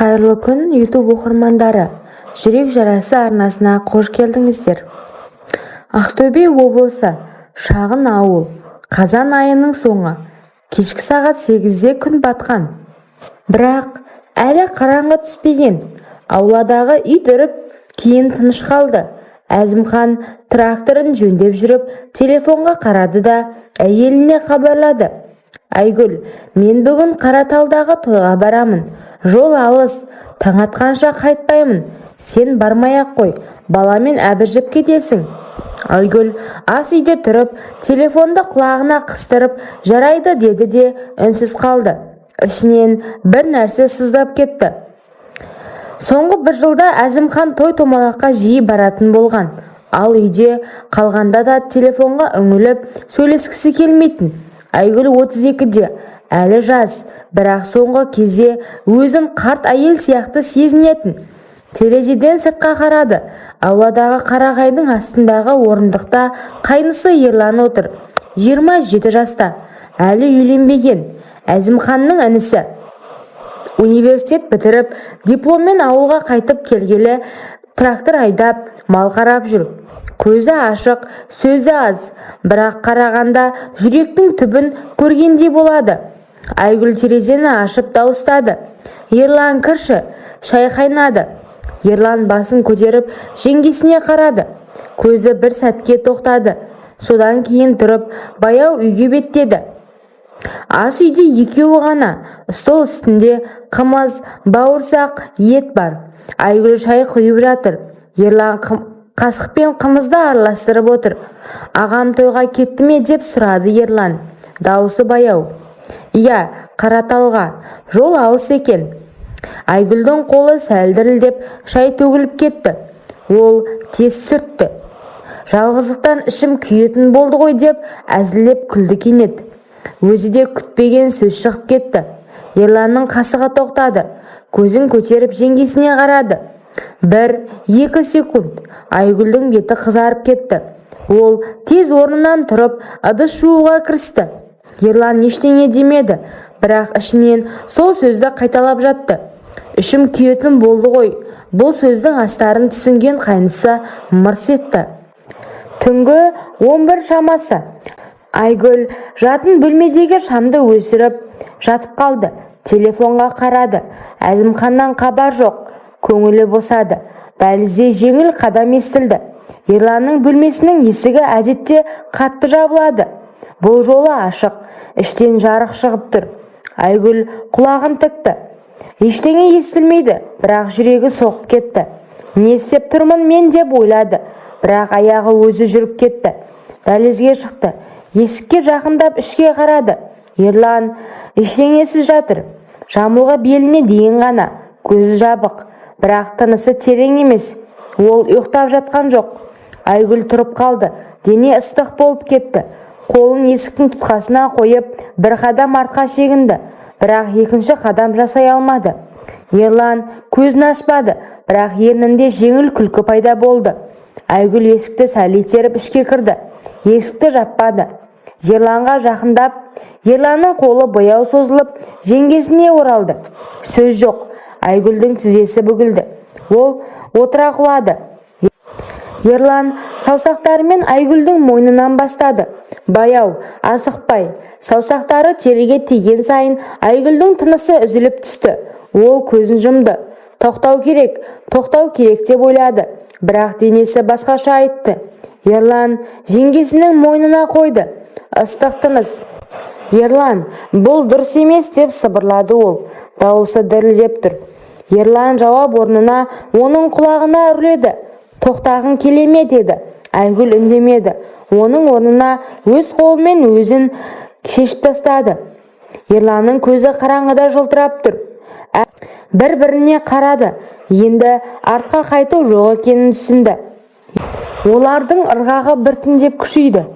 Қайырлы күн, YouTube оқырмандары! «Жүрек жарасы» арнасына қош келдіңіздер! Ақтөбе облысы, шағын ауыл. Қазан айының соңы. Кешкі сағат 8-де. Күн батқан, бірақ әлі қараңғы түспеген. Ауладағы ит үріп, кейін тыныш қалды. Әзімхан тракторын жөндеп жүріп, телефонға қарады да, әйеліне хабарлады: «Айгүл, мен бүгін Қараталдағы тойға барамын. Жол алыс, таң атқанша қайтпаймын. Сен бармай-ақ қой, баламен әбіржіп кетесің». Айгүл ас үйде тұрып, телефонды құлағына қыстырып, «Жарайды» деді де, үнсіз қалды. Ішінен бір нәрсе сыздап кетті. Соңғы бір жылда Әзімхан той-томалаққа жиі баратын болған. Ал үйде қалғанда да телефонға үңіліп сөйлескісі келмейтін. Айгүл 32-де, әлі жас, бірақ соңғы кезде өзін қарт әйел сияқты сезінетін. Терезеден сыртқа қарады. Ауладағы қарағайдың астындағы орындықта қайнысы Ерлан отыр. 27 жаста, әлі үйленбеген. Әзімханның інісі. Университет бітіріп, дипломмен ауылға қайтып келгелі трактор айдап, мал қарап жүр. Көзі ашық, сөзі аз, бірақ қарағанда жүректің түбін көргендей болады. Айгүл терезені ашып дауыстады: «Ерлан, кірші, шай қайнады». Ерлан басын көтеріп, жеңгесіне қарады. Көзі бір сәтке тоқтады. Содан кейін тұрып, баяу үйге беттеді. Ас үйде екеуі ғана. Стол үстінде қымыз, бауырсақ, ет бар. Айгүл шай құйып жатыр. Ерлан қасықпен қымызды араластырып отыр. «Ағам тойға кетті ме?» – деп сұрады Ерлан. Дауысы баяу. «Иә, Қараталға. Жол алыс екен». Айгүлдің қолы сәл дірілдеп, шай төгіліп кетті. Ол тез сүртті. «Жалғыздықтан ішім күйетін болды ғой», – деп әзілдеп күлді кенет. Өзі де күтпеген сөз шығып кетті. Ерланның қасығы тоқтады. Көзін көтеріп, жеңгесіне қарады. Бір, екі секунд. Айгүлдің беті қызарып кетті. Ол тез орнынан тұрып, ыдыс жууға кірісті. Ерлан ештеңе демеді, бірақ ішінен сол сөзді қайталап жатты: «Ішім күйетін болды ғой». Бұл сөздің астарын түсінген қайнысы мырс етті. Түнгі 11 шамасы. Айгүл жатын бөлмедегі шамды өшіріп, жатып қалды. Телефонға қарады. Әзімханнан хабар жоқ. Көңілі босады. Дәлізде жеңіл қадам естілді. Ерланның бөлмесінің есігі әдетте қатты жабылады. Бұл жолы ашық. Іштен жарық шығып тұр. Айгүл құлағын тікті. Ештеңе естілмейді, бірақ жүрегі соғып кетті. «Не істеп тұрмын мен?» – деп ойлады, бірақ аяғы өзі жүріп кетті. Дәлізге шықты. Есікке жақындап, ішке қарады. Ерлан ештеңесіз жатыр. Жамылғы беліне дейін ғана. Көзі жабық, бірақ тынысы терең емес. Ол ұйықтап жатқан жоқ. Айгүл тұрып қалды. Дене ыстық болып кетті. Қолын есіктің тұтқасына қойып, бір қадам артқа шегінді, бірақ екінші қадам жасай алмады. Ерлан көзін ашпады, бірақ ернінде жеңіл күлкі пайда болды. Айгүл есікті сәл итеріп, ішке кірді. Есікті жаппады. Ерланға жақындап, Ерланның қолы баяу созылып, жеңгесіне оралды. Сөз жоқ. Айгүлдің тізесі бүгілді. Ол отыра құлады. Ерлан саусақтарымен Айгүлдің мойнынан бастады. Баяу, асықпай. Саусақтары теріге тиген сайын Айгүлдің тынысы үзіліп түсті. Ол көзін жұмды. «Тоқтау керек, тоқтау керек», – деп ойлады, бірақ денесі басқаша айтты. Ерлан жеңгесінің мойнына қойды. Ыстық тыныс. «Ерлан, бұл дұрыс емес», – деп сыбырлады ол. Дауысы дірілдеп тұр. Ерлан жауап орнына оның құлағына үрледі. «Тоқтағың келе ме?» – деді. Айгүл үндемеді. Оның орнына өз қолымен өзін шешіп тастады. Ерланның көзі қараңғыда жылтырап тұр. Бір-біріне қарады. Енді артқа қайту жоқ екенін түсінді. Олардың ырғағы біртіндеп күшейді.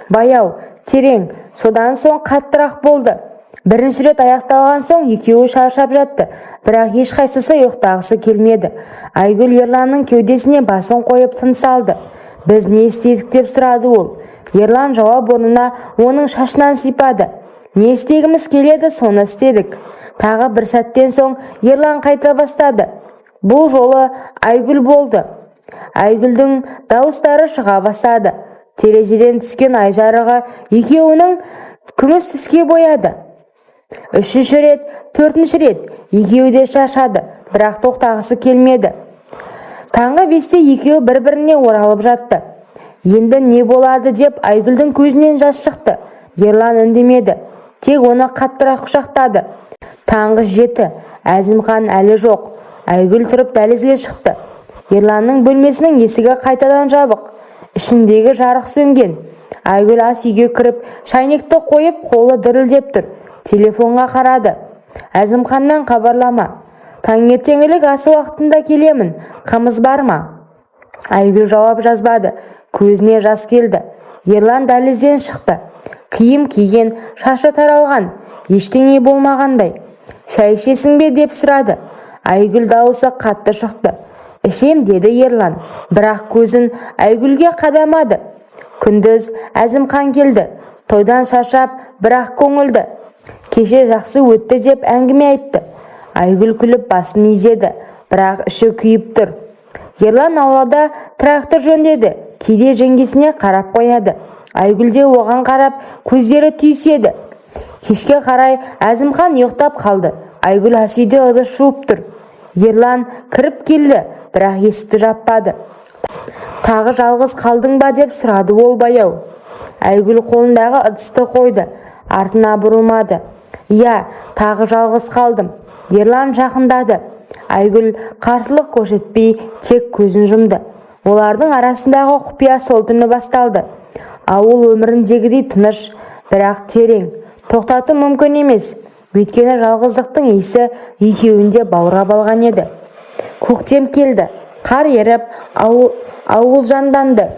Баяу, терең, содан соң қаттырақ болды. Бірінші рет аяқталған соң екеуі шаршап жатты, бірақ ешқайсысы ұйықтағысы келмеді. Айгүл Ерланның кеудесіне басын қойып, тыныс алды. «Біз не істедік?» – деп сұрады ол. Ерлан жауап орнына оның шашынан сипады. «Не істегіміз келеді, соны істедік». Тағы бір сәттен соң Ерлан қайта бастады. Бұл жолы Айгүл болды. Айгүлдің дауыстары шыға бастады. Терезеден түскен ай жарығы екеуінің күміс түске бояды. Үшінші рет, төртінші рет. Екеуі де шаршады, бірақ тоқтағысы келмеді. Таңғы 5-те екеуі бір-біріне оралып жатты. Енді не болады деп Айгүлдің көзінен жас шықты. Ерлан үндемеді, тек оны қаттырақ құшақтады. Таңғы 7. Әзімхан әлі жоқ. Айгүл тұрып дәлізге шықты. Ерланның бөлмесінің есігі қайтадан жабық. Ішіндегі жарық сөнген. Айгүл ас үйге кіріп, шайнекті қойып, қолы дірілдеп тұр. Телефонға қарады. Әзімханнан хабарлама: «Таңертеңгілік ас уақытында келемін, қымыз бар ма?» Айгүл жауап жазбады, көзіне жас келді. Ерлан дәлізден шықты. Киім киген, шашы таралған, ештеңе болмағандай. «Шай ішесің бе?» деп сұрады. Айгүл дауысы қатты шықты. «Ішем», – деді Ерлан, бірақ көзін Айгүлге қадамады. Күндіз Әзімхан келді. Тойдан шаршап, бірақ көңілді. Кеше жақсы өтті деп әңгіме айтты. Айгүл күліп басын изеді, бірақ іші күйіп тұр. Ерлан аулада трактор жөндеді. Кейде жеңгесіне қарап қояды. Айгүл де оған қарап, көздері түйіседі. Кешке қарай Әзімхан ұйықтап қалды. Айгүл ас үйде ыдыс жуып тұр. Ерлан кіріп келді, бірақ есікті жаппады. «Тағы жалғыз қалдың ба?» деп сұрады ол баяу. Айгүл қолындағы ыдысты қойды, артына бұрылмады. «Иә, тағы жалғыз қалдым». Ерлан жақындады. Айгүл қарсылық көрсетпей, тек көзін жұмды. Олардың арасындағы құпия сол түні басталды. Ауыл өміріндегідей тыныш, бірақ терең. Тоқтату мүмкін емес, өйткені жалғыздықтың иісі екеуін де баурап алған еді. Көктем келді. Қар еріп, ауыл жанданды.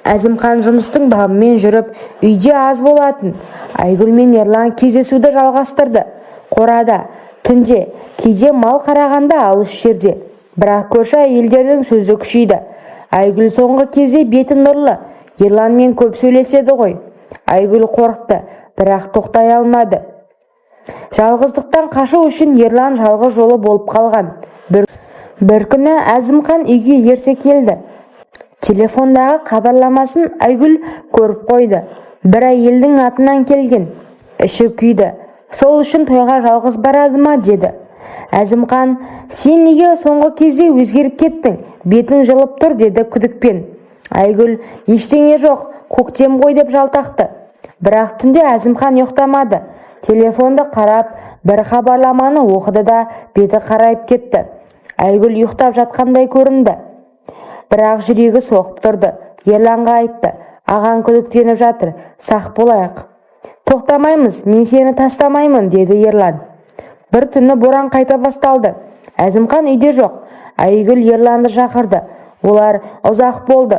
Әзімхан жұмыстың бабымен жүріп, үйде аз болатын. Айгүл мен Ерлан кездесуді жалғастырды. Қорада, түнде, кейде мал қарағанда алыс жерде. Бірақ көрші әйелдердің сөзі күшейді: «Айгүл соңғы кезде беті нұрлы, Ерланмен көп сөйлеседі ғой». Айгүл қорықты, бірақ тоқтай алмады. Жалғыздықтан қашу үшін Ерлан жалғыз жолы болып қалған. Бір күні Әзімхан үйге ерте келді. Телефондағы хабарламасын Айгүл көріп қойды. Бір әйелдің атынан келген. Іші күйді. «Сол үшін тойға жалғыз барады ма?» деді. Әзімхан: «Сен неге соңғы кезде өзгеріп кеттің, бетің жылып тұр?» – деді күдікпен. Айгүл: «Ештеңе жоқ, көктем ғой», – деп жалтақты. Бірақ түнде Әзімхан ұйықтамады. Телефонды қарап, бір хабарламаны оқыды да, беті қарайып кетті. Айгүл ұйықтап жатқандай көрінді, бірақ жүрегі соғып тұрды. Ерланға айтты: «Ағаң күдіктеніп жатыр, сақ болайық». «Тоқтамаймыз, мен сені тастамаймын», – деді Ерлан. Бір түні боран қайта басталды. Әзімхан үйде жоқ. Айгүл Ерланды шақырды. Олар ұзақ болды.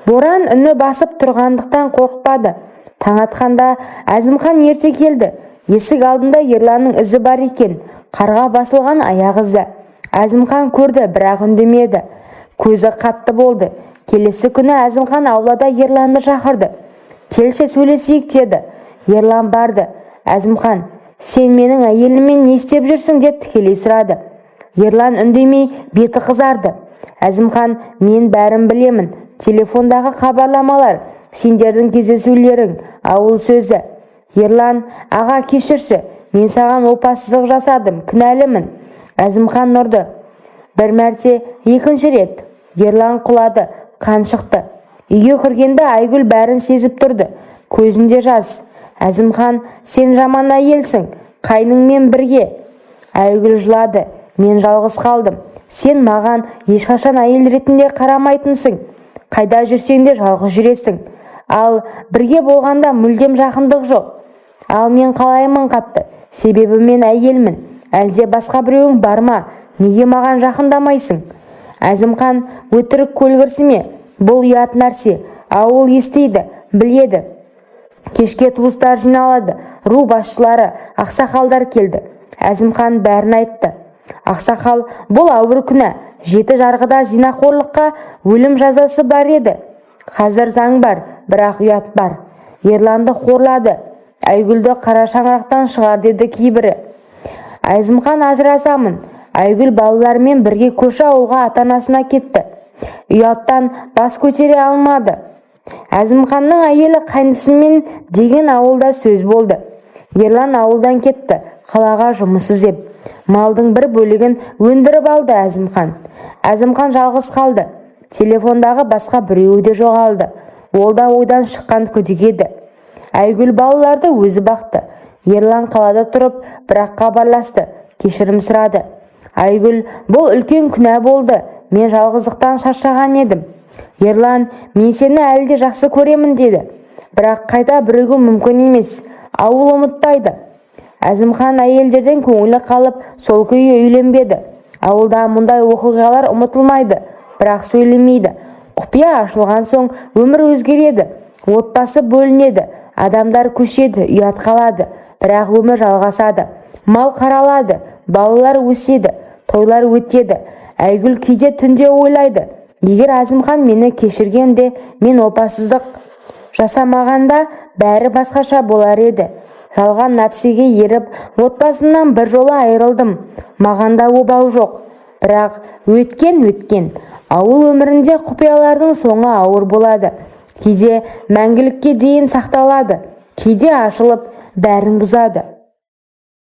Боран үні басып тұрғандықтан қорықпады. Таң атқанда Әзімхан ерте келді. Есік алдында Ерланның ізі бар екен, қарға басылған аяқ ізі. Әзімхан көрді, бірақ үндемеді. Көзі қатты болды. Келесі күні Әзімхан аулада Ерланды шақырды. «Келші, сөйлесейік», – деді. Ерлан барды. Әзімхан: «Сен менің әйеліммен не істеп жүрсің?» – деп тікелей сұрады. Ерлан үндемей, беті қызарды. Әзімхан: «Мен бәрін білемін. Телефондағы хабарламалар, сендердің кездесулерің, ауыл сөзі». Ерлан: «Аға, кешірші, мен саған опасыздық жасадым, кінәлімін». Әзімхан ұрды. Бір мәрте, екінші рет. Ерлан құлады, қан шықты. Үйге кіргенде Айгүл бәрін сезіп тұрды. Көзінде жас. Әзімхан: «Сен жаман әйелсің, қайныңмен бірге». Айгүл жылады: «Мен жалғыз қалдым. Сен маған ешқашан әйел ретінде қарамайтынсың. Қайда жүрсең де жалғыз жүресің. Ал бірге болғанда мүлдем жақындық жоқ. Ал мен қалаймын қатты, себебі мен әйелмін. Әлде басқа біреуің бар ма? Неге маған жақындамайсың?» Әзімхан: «Өтірік көлгірсіме, бұл ұят нәрсе. Ауыл естиді, біледі». Кешке туыстар жиналады. Ру басшылары, ақсақалдар келді. Әзімхан бәрін айтты. Ақсақал: «Бұл ауыр күнә. Жеті жарғыда зинақорлыққа өлім жазасы бар еді. Қазір заң бар, бірақ ұят бар. Ерланды қорлады, Айгүлді қара шаңырақтан шығар», – деді кейбірі. Әзімхан ажырасамын. Айгүл балаларымен бірге көрші ауылға ата-анасына кетті. Ұяттан бас көтере алмады. Әзімханның әйелі қайнысымен деген ауылда сөз болды. Ерлан ауылдан кетті, қалаға жұмыс іздеп. Малдың бір бөлігін өндіріп алды Әзімхан. Әзімхан жалғыз қалды. Телефондағы басқа біреуі де жоғалды. Ол да ойдан шыққан күдік еді. Айгүл балаларды өзі бақты. Ерлан қалада тұрып, бірақ хабарласты, кешірім сұрады. Айгүл, бұл үлкен күнә болды, мен жалғыздықтан шаршаған едім. Ерлан, мен сені әлі де жақсы көремін деді. Бірақ қайта бірігу мүмкін емес, ауыл ұмытпайды. Әзімхан әйелдерден көңілі қалып, сол күйі үйленбеді. Ауылда мұндай оқиғалар ұмытылмайды, бірақ сөйлемейді. Құпия ашылған соң өмір өзгереді, отбасы бөлінеді, адамдар көшеді, ұят қалады, бірақ өмір жалғасады. Мал қаралады, балалар өседі, тойлар өтеді. Айгүл кейде түнде ойлайды: егер Әзімхан мені кешіргенде, мен опасыздық жасамағанда, бәрі басқаша болар еді. Жалған нәпсіге еріп, отбасымнан бір жола айырылдым. Маған да обал жоқ. Бірақ өткен өткен. Ауыл өмірінде құпиялардың соңы ауыр болады. Кейде мәңгілікке дейін сақталады, кейде ашылып, бәрін бұзады.